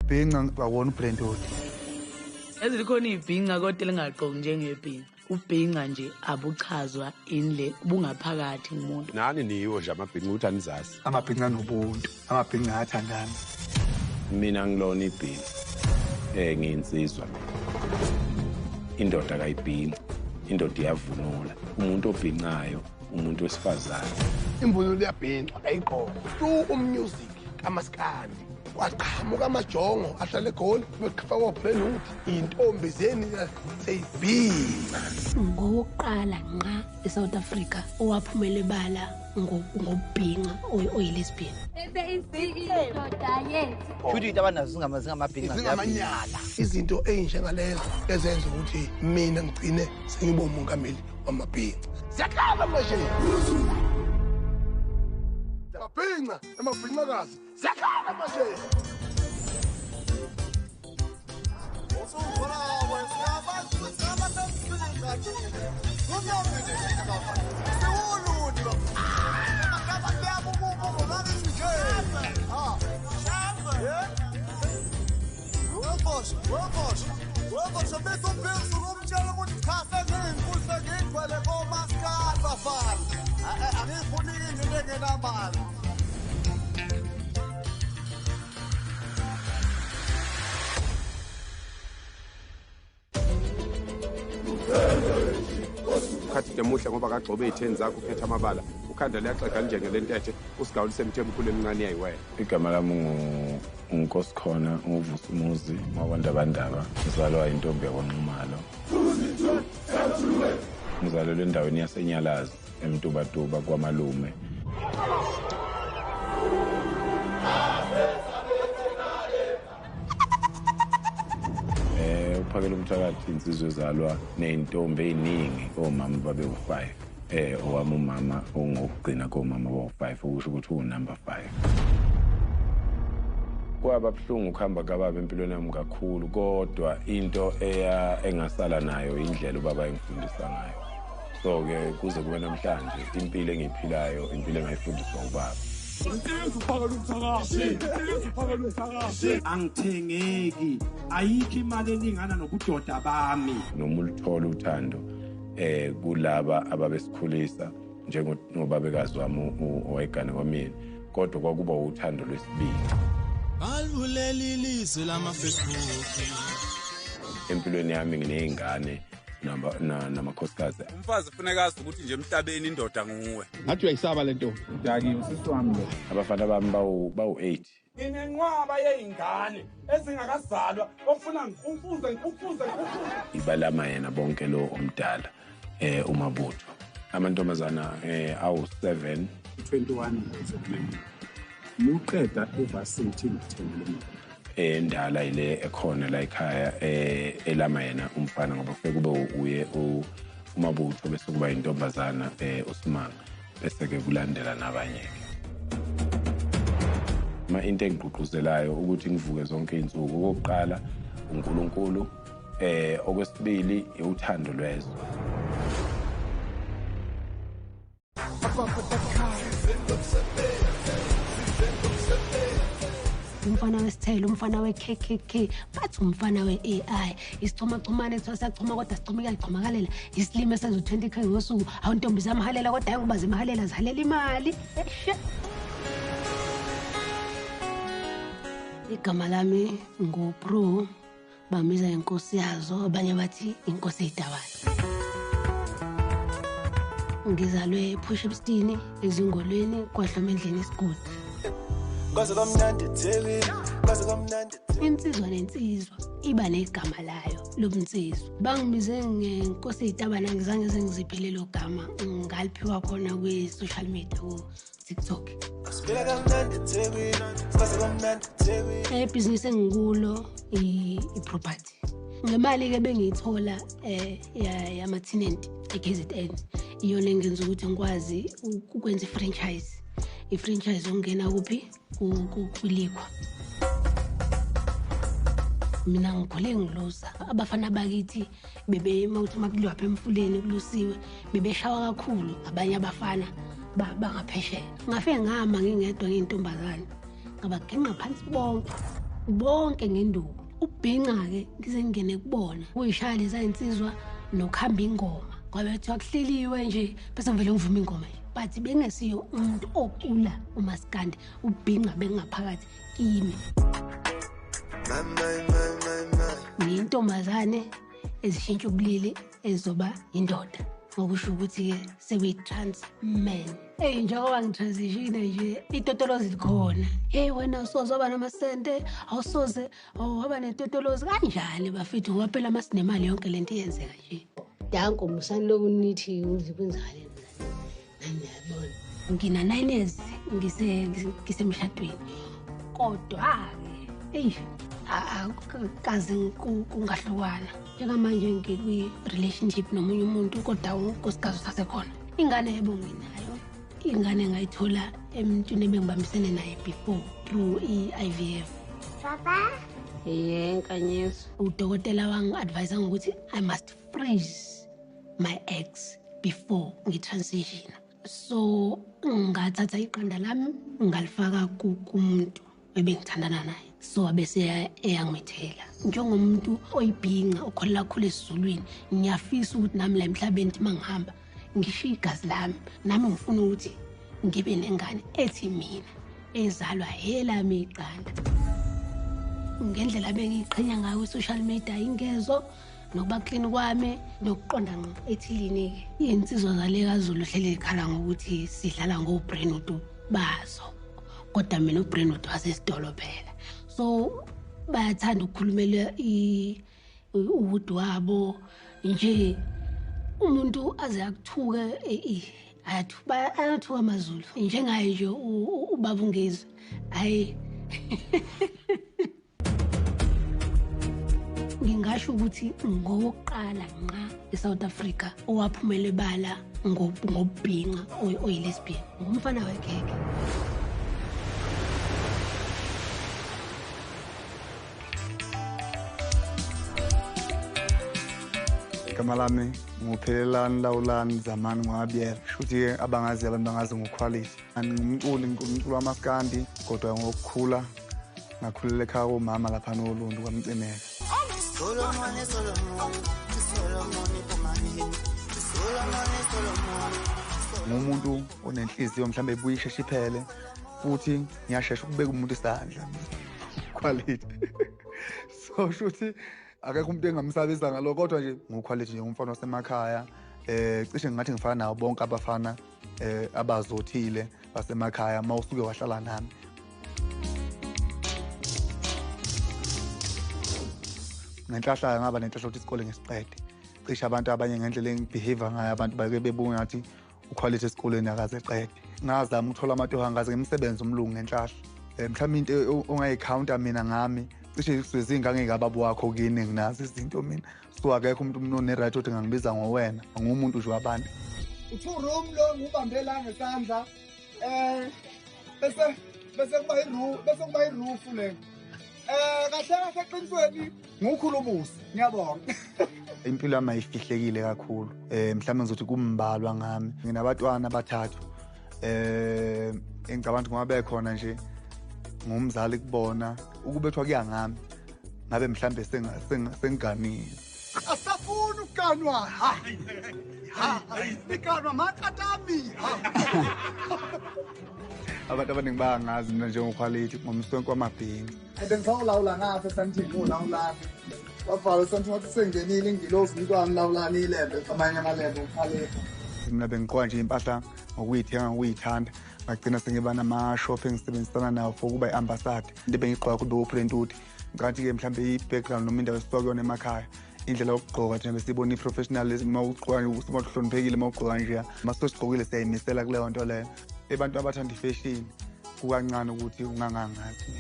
Bhinca awona uBrentwood. Ezikhona ibhinca kodwa lingaqoki njengebhinca. Ubhinca nje abuchazwa inle bungaphakathi umuntu. Nani niyiwo nje amabhinca ukuthi anizazi. Amabhinca nobuntu, amabhinca athandana. Mina ngilona ibhinca. Ngiyinsizwa mina. Indoda kayibhinci, indoda iyavunula. Umuntu obhincayo, umuntu wesifazane. Imvunulo iyabhincwa ayigqokwa. Tu umusic kamaskandi. Kwaqhamuka amajongo ahlale eGoli befakwa Brentwood intombi zeni seyibhinca. Ngokuqala nqa eSouth Africa owaphumela ebala ngokubhinca oyilesbian. Futhi into abanazo zingamabhinca zingamanyala. Izinto ezinjengalezo ezenza ukuthi mina ngigcine sengibe umongameli wamabhinca. Siyakhala manje. Amabhinca, amabhincakazi. Siyakhala manje. Ukhathi demuhle ngoba kagxobe iy'theni zakho ukhetha amabala ukhanda liyaxega njengelentethe usigawulise emthemkhulu emncane yayiwela. Igama lami nguNkosikhona uVusumuzi Mawandabandaba, ngizalwa intombi yakwaNxumalo. Ngizalelwe endaweni yaseNyalazi eMtubatuba kwamalume. Uphakela umthakathi insizwe ezalwa ney'ntombi ey'ningi, omama babe u-5. Owami umama ongokugcina komama bawu-5, okusho ukuthi uwunumber 5. Kwaba buhlungu ukuhamba kababa empilweni yami kakhulu, kodwa into engasala nayo indlela ubaba engifundisa ngayo. So-ke kuze kube namhlanje impilo engiyiphilayo impilo engayifundiswa ubaba. Angithengeki, ayikho imali elingana nobudoda bami. Noma uluthola uthando kulaba ababesikhulisa njengobabekazi wami owayegane kwamina, kodwa kwakuba uthando lwesibili. Alivuleli ilizwe lama-Facebook. Empilweni yami nginey'ngane namakhosikazi. Umfazi kufuneka azi ukuthi nje emhlabeni indoda nguwe. Ngathi uyayisaba le nto. Dakiwe usisi wami lo. Abafana bami bawu-8. Nginenqwaba yey'ngane ezingakazalwa ofuna ngikufuze ngikufuze ngikufuze. Ibalama yena bonke lo omdala uMabutho. Amantombazana awu-7. 21 years muqeda evarsity ngithengele imoto. Endala ile ekhona la ekhaya elama yena umfana ngoba kufike kube uye uMabutho bese kuba intombazana uSimanga bese ke kulandela nabanye ke. Ma into engigqugquzelayo ukuthi ngivuke zonke izinsuku, okokuqala uNkulunkulu, okwesibili uthando lwezwe. Umfana wesithelo, umfana we-KKK, bathi umfana we-AI. Isichumachumane kuthiwa siyachuma kodwa sichumeka lichumakalela. Isilimo esenza u-20K ngosuku, awu ntombi ziyamhalela kodwa hayi ngoba zimhalela zihalela imali. Igama lami nguPro, bambiza inkosi yazo, abanye bathi inkosi eyidabane. Ngizalwe ePushepstini, ezingolweni, kwaHloma endlini esigodi. Insizwa nensizwa iba negama layo lobunsizwa. Bangibize ngenkosi eyitabana, ngizange sengiziphe lelo gama, ngaliphiwa khona kwi-social media ku-TikTok. Ibhizinisi engikulo i-property. Ngemali-ke bengiyithola yama-tenant e-KZN, iyona engenza ukuthi ngikwazi ukwenza i-franchise. I-franchise ongena kuphi? Kulikwa. Mina ngikhule ngilusa. Abafana bakithi bebema ukuthi uma kuliwa apha emfuleni kulusiwe, bebeshawa kakhulu abanye abafana bangaphesheya. Ngafike ngama ngingedwa ngiyintombazane, ngabaginqa phansi bonke. Bonke ngenduku. Ubhinca-ke ngize ngingene kubona. Kuyishaya leza insizwa nokuhamba ingoma. Ngoba kuthiwa kuhleliwe nje bese ngivele ngivuma ingoma nje. But bengesiyo umuntu ocula umaskandi, ubhinca bengaphakathi kimi. Ngiyintombazane ezishintsha ubulili ezoba indoda. Ngokusho ukuthi-ke sekuyi-trans man. Eyi, njengoba ngitransition nje itotolozi likhona. Hey wena usoze waba namasente, awusoze waba netotolozi kanjani bafethu, ngoba phela masinemali yonke lento iyenzeka nje. Danko musani lokunithi ukuthi kwenzakale nani niyabona. Ngina 9 years ngisemshadweni. Kodwa-ke eyi kaze kungahlukana. Njengamanje ngikwi-relationship nomunye umuntu kodwa unkosikazi usasekhona. Ingane yebo nginayo. Ingane ngayithola emntwini ebengibambisene naye before through i-IVF. Papa? Ye, Nkanyiso. Udokotela wangi-advise ngokuthi I must freeze my eggs before ngi-transition. So ngathatha iqanda lami ngalifaka kumuntu ebengithandana naye. So abese eyangimithela. Njengomuntu oyibhinca okholela kakhulu esiZulwini, ngiyafisa ukuthi nami la emhlabeni uma ngihamba ngishiye igazi lami. Nami ngifuna ukuthi ngibe nengane ethi mina ezalwa helami iqanda. Ngendlela bengiqhenya ngayo kwi-social media ingezo nokuba clean kwami nokuqonda ngqo ethilini-ke. Iy'nsizwa zale kaZulu hlele ikhala ngokuthi sidlala ngoBrentwood bazo, kodwa mina uBrentwood wasesitolo phela. So bayathanda ukukhulumela uwudu wabo nje, umuntu aze akuthuke ayathuka amaZulu njengaye nje ubaba uNgizwe. Hhayi ngingasho ukuthi ngowokuqala nqa eSouth Africa owaphumela ebala ngobhinca oyi-lesbian, ngumfana wekhekhe. Igama lami nguPhelelani Lawulani Zamani Ngwabiyela. Shuthi-ke abangazi abantu bangazi ngoQuality. Ngingumculi, ngumculi wamaskandi, kodwa ngokukhula ngakhulela ekhaya komama lapha noLuntu kwaMcimeka. Ngumuntu onenhliziyo mhlawumbe ebuye isheshe iphele, futhi ngiyashesha ukubeka umuntu isandla. Quality. So shuthi akekho umuntu engamsabisa ngalokho, kodwa nje nguQuality nje umfana wasemakhaya. Cishe ngingathi ngifana nabo bonke abafana abazothile basemakhaya uma usuke wahlala nami. Ngenhlahla ngaba nenhlahla ukuthi isikole ngisiqede. Cishe abantu abanye ngendlela engibehave ngayo abantu bake bebuka ngathi uQuality esikoleni akaze eqede. Ngazama ukuthola amatoho ngaze ngimsebenze umlungu ngenhlahla. Mhlawumbe into ongayicounter mina ngami cishe kusuke kababa wakho kini nginazo izinto mina. So akekho umuntu one-right ukuthi ngangibiza ngowena, angumuntu nje wabantu. U-two room lo ngubambe la ngesandla. Bese kuba i-roof, bese kuba i-roof le. Kahle kahle eqinisweni ngukhulumusi, ngiyabonga. Impilo yami ayifihlekile kakhulu. Mhlawumbe ngizothi kumbalwa ngami. Nginabatwana abathathu. Engicabanga ngoba bekhona nje ngumzali kubona ukubethwa kuya ngami ngabe mhlambe sengiganile. Asafuni ukuganwa. Ha ha, iganwa makatami. Abantu abaningi bayangazi mina njengoQuality ngomswenko wamabhinca. Bengisawulawula ngapha esantini ulawulani. Wavala esantini wathi sengenile ingilozi umntwana lawulani ilembe amanye amalembe ukhalipha. Mina bengigqoka nje impahla ngokuyithenga ngokuyithanda. Ngagcina sengiba nama-shop engisebenzisana nawo for ukuba i-ambassador. Into ebengigqoka kube uPrentwood. Ngicathi-ke mhlawumbe i-background noma indawo esisuka kuyona emakhaya. Indlela yokugqoka thina besibona i-professionalism uma ugqoka nje uma uhloniphekile uma ugqoka nje. Uma sigqokile siyayimisela kuleyo nto leyo. Abantu abathanda ifashion kukancane ukuthi ungangangazi.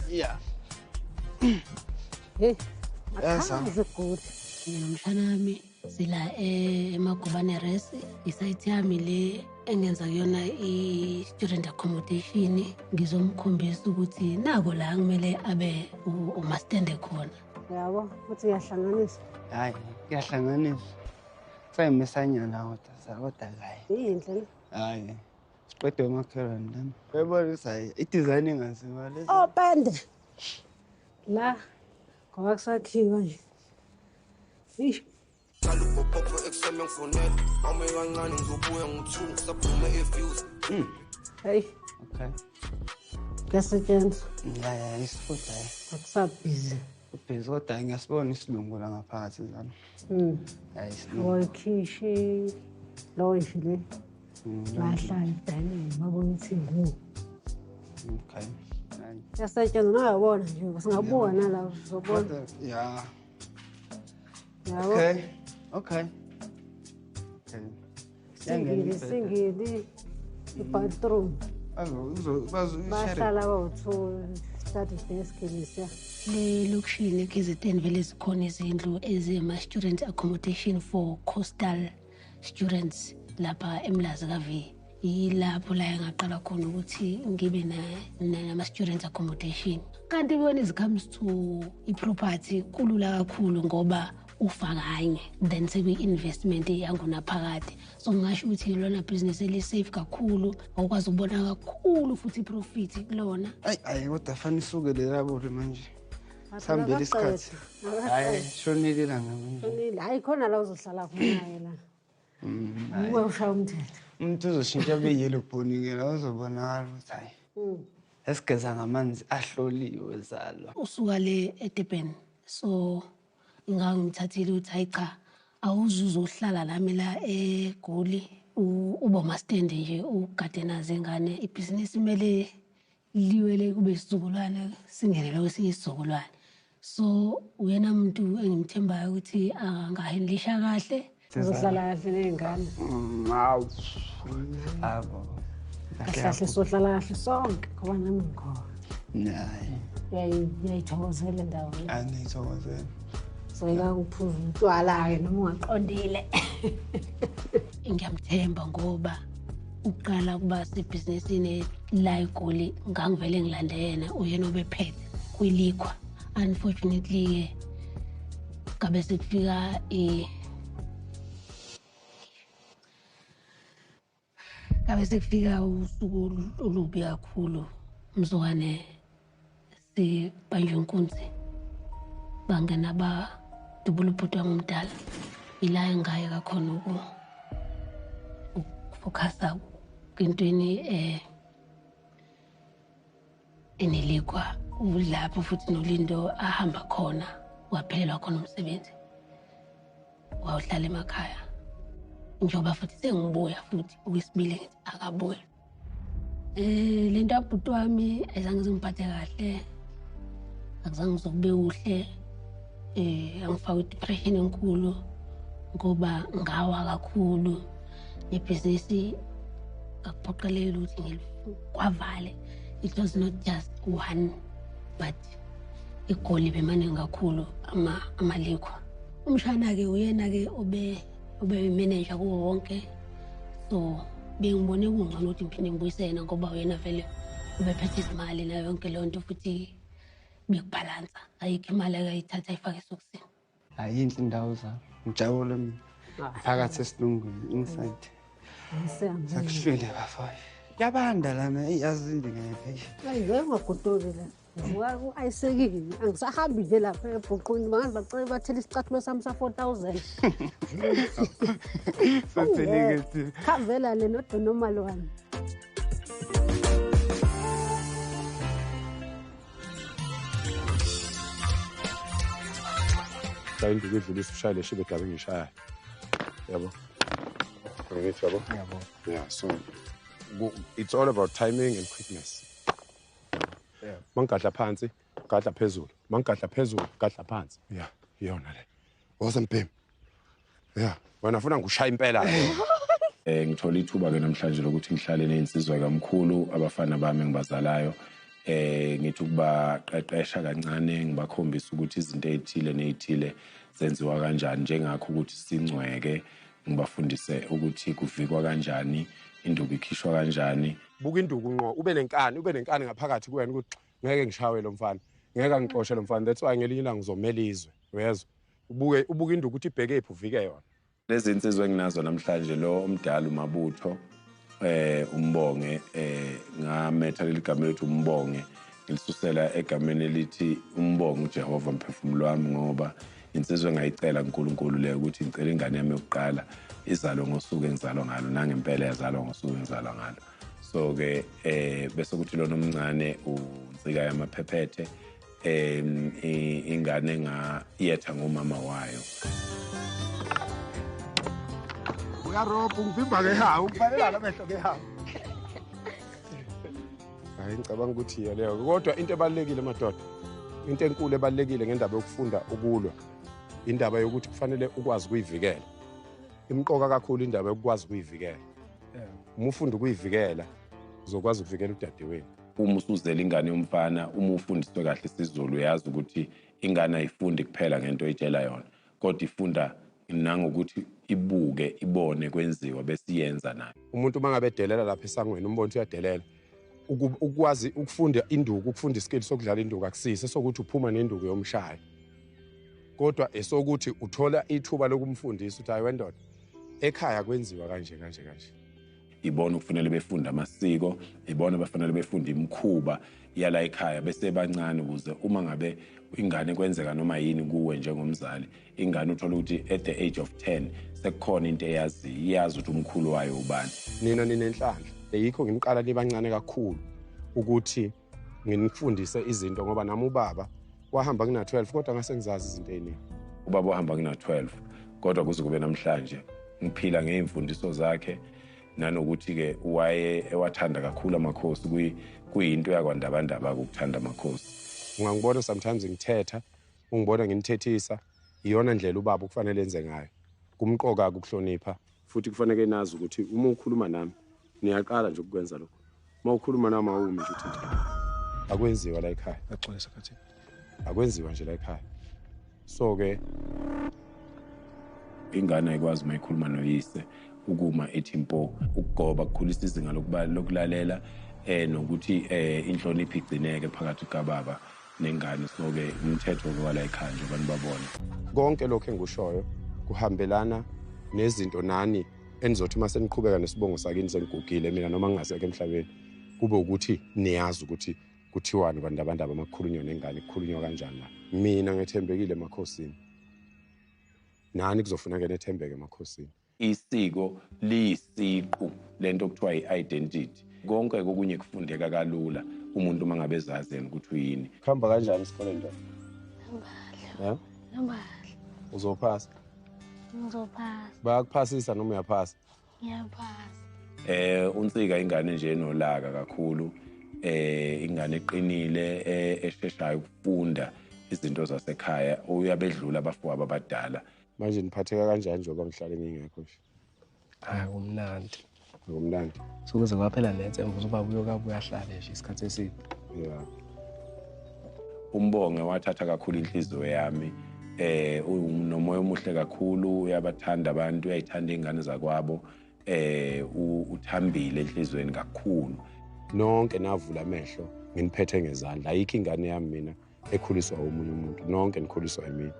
Yeah. Hey, good. Nomshana wami sila eMagubane Res, isite yami le engenza kuyona i-student accommodation. Ngizomkhombisa ukuthi nako la kumele abe umastende khona. Yabo, futhi uyahlanganisa. Hayi, kuyahlanganisa. Kusayimesanyana kodwa kodwa hayi. Yinhle le. Hayi. Siqede umakhelwane nami. Uyabona ukuthi hayi i-design engaziwa lezi. Oh pende. La ngoba kusakhiwa nje. Eish. Hey. Okay. Kuyasetshenzwa. Ya isifuda hayi. Akusabhizi. Ubhizi kodwa ngiyasibona isilungu la ngaphakathi zami. Hayi isilungu. Oyikhishi loyishi le. Bahlala dining babona ukuthi ngu. Okay. Kuyasetshenzwa nangabona nje singabuka nala uzobona. Ya. Yabo. Okay. Okay. Singili i-bathroom. Bahlala bawu-two study desk lesiya. Le lokishini eKZN vele zikhona izindlu ezima-student accommodation for coastal students lapha eMlazi ka-V. Yilapho la engaqala khona ukuthi ngibe nama-student accommodation. Kanti when it comes to i-property kulula kakhulu ngoba ufa kanye then sekuyi-investment yangunaphakade. So ngingasho ukuthi lona business eli-safe kakhulu, awukwazi ukubona kakhulu futhi i-profit kulona. Ayi ayi kodwa fanele isuke le labori manje. Sihambile isikhathi. Hayi shonile ilanga manje. Shonile. Hayi khona la uzohlala khona yena. Uwe ushaya umthetho. Umuntu uzoshintsha abe yellow bone ke la uzobonakala ukuthi hayi. Esigeza ngamanzi ahloliwe zalwa. Usuka le eDurban. So ngangimthathile ukuthi hayi cha awuzuzohlala nami la eGoli uba mastand nje ugade nazo ingane. Ibhizinisi kumele liwele kube isizukulwane singenele kwesinye isizukulwane. So uyena muntu engimthembayo ukuthi angahandlisha kahle. Uzohlala kahle ney'ngane. Hawu. Abo. Kahle kahle sohlala kahle sonke ngoba nami ngikhona. Hayi. Uyayithokozela indawo le. Angiyithokozela. Soyeka ukuphuza utshwala-ke noma ungaqondile. Ngiyamthemba ngoba uqala kuba sebhizinisini la eGoli ngangivele ngilande yena uyena obephethe kwilikhwa. Unfortunately-ke ngabe sekufika ngabe sekufika usuku olubi kakhulu mzukwane sibanjwe inkunzi. Bangena badubula ubhuti wami omdala. Ila engaye kakhona ukufokhasa kwintweni enelikwa ulapho futhi noLindo ahamba khona waphelelwa khona umsebenzi wawuhlala emakhaya. Njengoba futhi sengibuya futhi okwesibili ngithi akabuye. Le nto yabhuti wami ayizange zingiphathe kahle, akuzange ngizokube kuhle. Angifaka i-depression enkulu ngoba ngawa kakhulu nebhizinisi akuphoqeleli ukuthi ngikwavale. It was not just one but iGoli bemaningi kakhulu amalikhwa. Umshana-ke uyena-ke obe-manager kuwo wonke. So bengibone kungcono ukuthi ngiphinde ngibuyise yena ngoba uyena vele ubephethe izimali nayo yonke leyo nto futhi bekubhalansa. Ayikho imali akayithatha ayifake esokisini. Hayi inhle indawo zami. Ngijabule mina. Phakathi esilungwini inside. Sekuhlwile bafana. Kuyabanda lana eyazi ngeke. Hayi ngeke ungagodoki la. Ngivuka ku-ayisekile. Angisahambi nje lapha ebhuqwini bangaze bacele bathele isicathulo sami sa-4,000. Sotheleke. Khavela le not the normal one. Induku idlulisa ushayele shibe gabe ngishayayo. Yabo. Ngithi yabo? Yabo. Yeah, so it's all about timing and quickness. Yeah. Mangadla phansi, gadla phezulu. Mangadla phezulu, gadla phansi. Yeah, iyona le. Woza mbhemi. Yeah, wena ufuna ngikushaya impela. Ngithola ithuba ke namhlanje lokuthi ngihlale nezinsizwa kamkhulu abafana bami engibazalayo. Ngithi ukubaqeqesha kancane ngibakhombisa ukuthi izinto ezithile nezithile zenziwa kanjani njengakho ukuthi singcweke ngibafundise ukuthi kuvikwa kanjani induku ikhishwa kanjani. Buka induku ngqo ube nenkani ngaphakathi kuwena ukuthi ngeke ngishawe lo mfana, ngeke angixoshe lo mfana. That's why ngelinye ilanga ngizomela izwe, uyezwa? Ubuke induku ukuthi ibheke ephi uvike yona. Lezi insizwa enginazo namhlanje, lo omdala uMabutho, uMbonge, ngametha leli gama elithi uMbonge ngilisusela egameni elithi uMbonge uJehova mphefumulo wami, ngoba insizwa engayicela kuNkulunkulu leyo ukuthi ngicela ingane yami yokuqala izalwe ngosuku engizalwa ngalo, nangempela yazalwa ngosuku engizalwa ngalo. So-ke bese kuthi lona omncane uNsika Yamaphephethe, ingane engayetha ngomama wayo. Uyarobha, ungivimba ngehawu, ukuvalelana amehlo ngehawu. Hayi, ngicabanga ukuthi yiyo leyo. Kodwa into ebalulekile madoda, into enkulu ebalulekile ngendaba yokufunda ukulwa, indaba yokuthi kufanele ukwazi ukuyivikela. Imqoka kakhulu indaba yokukwazi ukuyivikela. Uma ufunda ukuyivikela, uzokwazi ukuvikela udadewenu. Uma usuzela ingane yomfana, uma ufundiswe kahle isiZulu, uyazi ukuthi ingane ayifundi kuphela ngento oyitshela yona, kodwa ifunda nangokuthi ibuke, ibone kwenziwa bese iyenza nayo. Umuntu uma ngabe edelela lapha esangweni, umbone ukuthi uyadelela. Ukwazi ukufunda induku, ukufunda iskill sokudlala induku akusiso sokuthi uphuma nenduku yomshaya, kodwa esokuthi uthola ithuba lokumfundisa ukuthi hayi wendoda, ekhaya kwenziwa kanje kanje kanje. Ibona kufanele befunde amasiko, ibona bafanele befunde imikhuba yala ekhaya bese bancane, ukuze uma ngabe ingane kwenzeka noma yini kuwe njengomzali, ingane uthola ukuthi at the age of 10 sekukhona into eyaziyo, iyazi ukuthi umkhulu wayo ubani. Nina ninenhlanhla, yikho nginiqala nibancane kakhulu ukuthi nginifundise izinto, ngoba nami ubaba wahamba kuna-12 kodwa ngase ngizazi izinto ey'ningi. Ubaba wahamba kuna-12 kodwa kuze kube namhlanje ngiphila ngey'mfundiso zakhe, nanokuthi-ke waye ewathanda kakhulu amakhosi, kuyinto yakwaNdabandaba ukuthanda amakhosi. Ungangibona sometimes ngithetha, ungibona nginithethisa, iyona ndlela ubaba okufanele enze ngayo. Kumqoka-ke ukuhlonipha, futhi kufanele nazi ukuthi uma ukhuluma nami, niyaqala nje ukukwenza lokho. Uma ukhuluma nami awumi nje uthi nje. Akwenziwa la ekhaya. Axolisa khathi. Akwenziwa nje la ekhaya. So-ke ingane ayikwazi uma ikhuluma noyise ukuma ithi mpo, ukugoba kukhulisa izinga lokulalela, nokuthi inhlonipho igcineke phakathi kukababa nengane. So-ke umthetho-ke wala ekhaya nje abantu babone. Konke lokho engikushoyo kuhambelana nezinto nani enizothi uma seniqhubeka nesibongo sakini senigugile, mina noma ngingasekho emhlabeni, kube ukuthi niyazi ukuthi kuthiwani kwaNdabandaba uma kukhulunywa nengane, kukhulunywa kanjani la. Mina ngethembekile emakhosini, nani kuzofuneka nethembeke emakhosini. Isiko liyisiqu lento okuthiwa i-identity. Konke kokunye kufundeka kalula umuntu uma ngabe ezazi yena ukuthi uyini. Kuhamba kanjani esikoleni ndoda? Hamba kahle. Hamba kahle. Uzophasa? Ngizophasa. Bayakuphasisa noma uyaphasa? Ngiyaphasa. uNsika ingane nje enolaka kakhulu, ingane eqinile, esheshayo ukufunda izinto zasekhaya, uyabedlula abafowabo abadala. Manje niphatheka kanjani njengoba ngihlale ngingekho nje? Hayi, kumnandi. Kumnandi. Sokuze kwaphela nethemba ukuthi ubaba uyokabuya ahlale nje isikhathi eside. Yeah. uMbonge wathatha kakhulu inhliziyo yami. Unomoya omuhle kakhulu, uyabathanda abantu, uyayithanda iy'ngane zakwabo, uthambile enhliziyweni kakhulu. Nonke navula amehlo nginiphethe ngezandla. Ayikho ingane yami mina ekhuliswa omunye umuntu, nonke nikhuliswa yimina.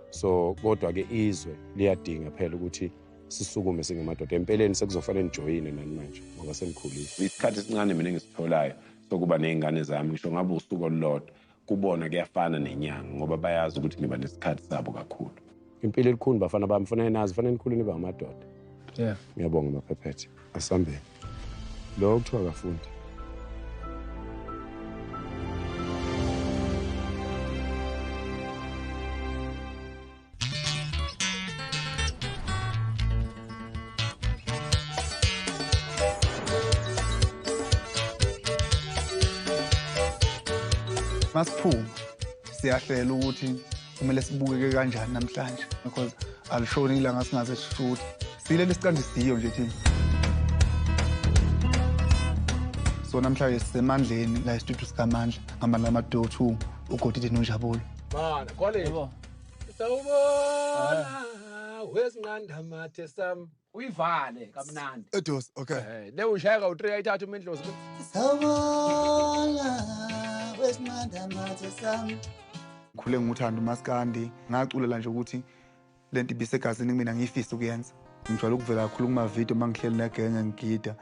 So kodwa-ke izwe liyadinga phela ukuthi sisukume singamadoda. Empeleni sekuzofanele nijoyine nani manje ngoba senikhulile. Isikhathi esincane mina engisitholayo sokuba ney'ngane zami, ngisho ngabe usuku olulodwa, kubona kuyafana nenyanga ngoba bayazi ukuthi ngiba nesikhathi sabo kakhulu. Impilo elikhulu bafana bami, fanele nazi, fanele nikhule nibe amadoda. Yeah. Ngiyabonga Maphephethe. Asambeni. Lo kuthiwa akafundi. Masiphuma siyahlela ukuthi kumele sibukeke kanjani namhlanje, because alishoni ilanga singaze sishuthe. Silele siqandisiyo nje thina. So namhlanje sisemandleni la e-studio sikaMandla ngamba lama 2 uGodide noNjabulo. Mana college. Sawubona wesinqanda mathe sam. Uyivale kamnandi. Edos, okay. Le ushaya ka-3 ayithatha umendlozi. Sawubona wesinqanda mathe sam. Ngikhule nguthanda umaskandi, ngaculela nje ukuthi Lento ibisegazini kumina ngiyifisa ukuyenza. Ngijwayele ukuvela kakhulu kuma-video uma ngihleli negenge ngigida.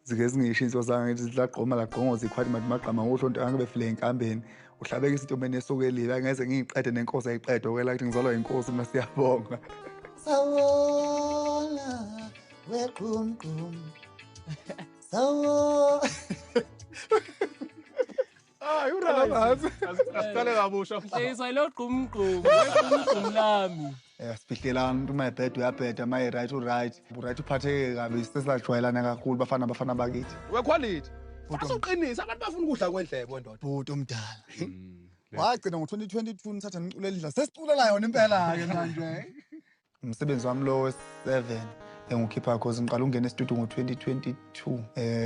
Zike zingisho inswa zami ngithi zilagqoma lagqongoza ikhwathi mathi magqama ngosho nto angabe file enkambeni. Uhlabeka isintomeni esukelile angeze ngiyiqede nenkosi ayiqedwe kwela kuthi ngizalwa inkosi mina siyabonga. Sawona weqhumqhum. Sawo. Ah, uright. Asiqale kabusha. Hleyiswa lo gqumgqum, weqhumgqum lami. Sifihlelana umuntu uma ebheda uyabheda, uma e-right u-right. U-right uphatheke kabi sesajwayelana kakhulu bafana bafana bakithi. Wequality. Asoqinisa abantu bafuna ukudla kwendlebe ndoda. Bhuti omdala. Wagcina ngo-2022 nithatha niculela indlela. Sesiculela yona impela-ke manje. Umsebenzi wami lo wesi-7 engiwukhipha cause ngiqala ukungena e-studio ngo-2022.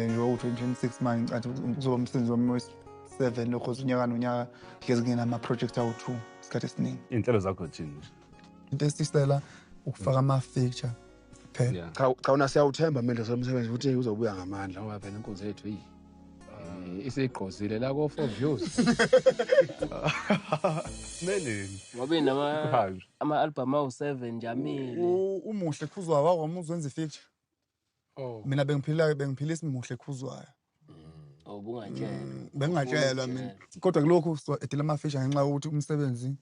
Njengoba u-2026 manje ngicathi kuzoba umsebenzi wami wesi-7 lo cause unyaka nonyaka hlezi ngena ama-project awu-2 isikhathi esiningi. Iy'nhlelo zakho thini? Into esisela ukufaka ama-feature phela. Cha wona siyawuthemba mina somsebenzi ukuthi uzobuya ngamandla ngoba phela inkonzo yethu yi isigqozile la ko 4 views. Melini. Ngobe nama ama-album awu-7 nje amile. Umuhle Khuzwayo wakwamuzwa wenza i-feature. Oh. Mina bengiphila isimuhle Khuzwayo. Oh bungatshelwa. Bengingatshelwa mina. Kodwa kulokhu edila ama-feature ngenxa yokuthi umsebenzi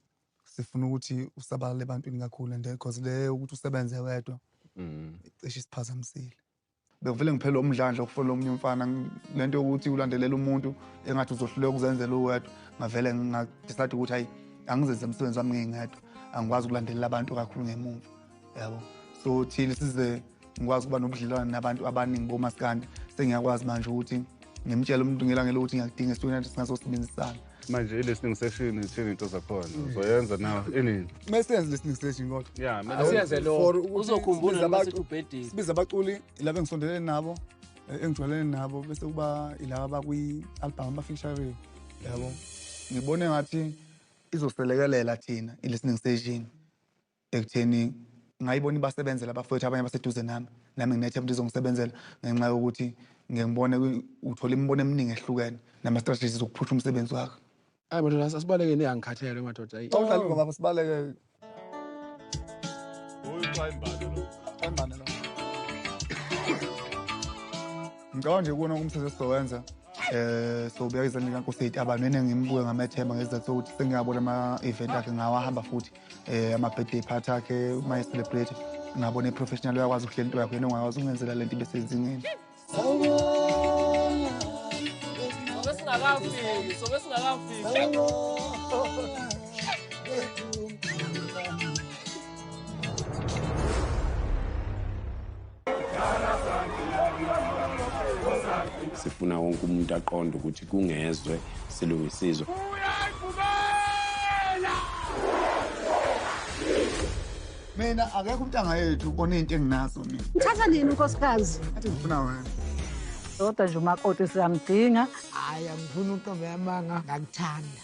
sifuna ukuthi usabalale ebantwini kakhulu and because le ukuthi usebenze wedwa cishe isiphazamisile. Bengivele ngiphele umdlandla ukufola omunye umfana lento yokuthi ulandelela umuntu engathi uzohluleka ukuzenzela uwedwa ngavele ngadecide ukuthi hayi angizenze umsebenzi wami ngingedwa angikwazi ukulandelela abantu kakhulu ngemuva yabo. So thina size ngikwazi ukuba nobudlelwane nabantu abaningi bomaskandi sengiyakwazi manje ukuthi ngimtshele umuntu ngelanga lokuthi ngiyakudinga esitweni singazosebenzisana. Manje i-listening session ithini into zakhona uzoyenza na inini? Mase listening session kodwa. Yeah, asiyenze lo. Uzokhumbula noma sithi ubhedile. Sibiza abaculi laba engisondelene nabo, engijwayelene nabo bese kuba ilaba abakwi-album aba-featuring yabo. Ngibone ngathi izoselekelela thina i-listening session ekutheni ngayibona ibasebenzela abafowethu abanye abaseduze nami. Nami nginethemba ukuthi izongisebenzela ngenxa yokuthi ngiyangibona uthola imibono eminingi ehlukene nama-strategies okuphusha umsebenzi wakho. Hayi madoda asibaleke niyangikhathele madoda. Awudlali ngoba baba sibaleke. Uyimbane lo. Ngicabanga nje kuwona umsebenzi esizowenza sobeka izandla kaNkosi Ey'tabane ngimbuke ngamethemba ngesizathu sokuthi sengiyabona ama-event akhe ngawahamba futhi ama-birthday party akhe uma e-celebrate ngabona i-professional uyakwazi ukuhlela into yakho yena ongakwazi ukungenzela lento ibe sezingeni. Sobe singakafiki, sobe singakafiki. Sifuna wonke umuntu aqonde ukuthi kungezwe silungisizwe. Mina akekho umntanga yethu onento enginazo mina. Ngithatha nini unkosikazi? Athi ngifuna wena. Kodwa nje umakoti siyamdinga. Hayi angifuni untombi yamanga ngakuthanda.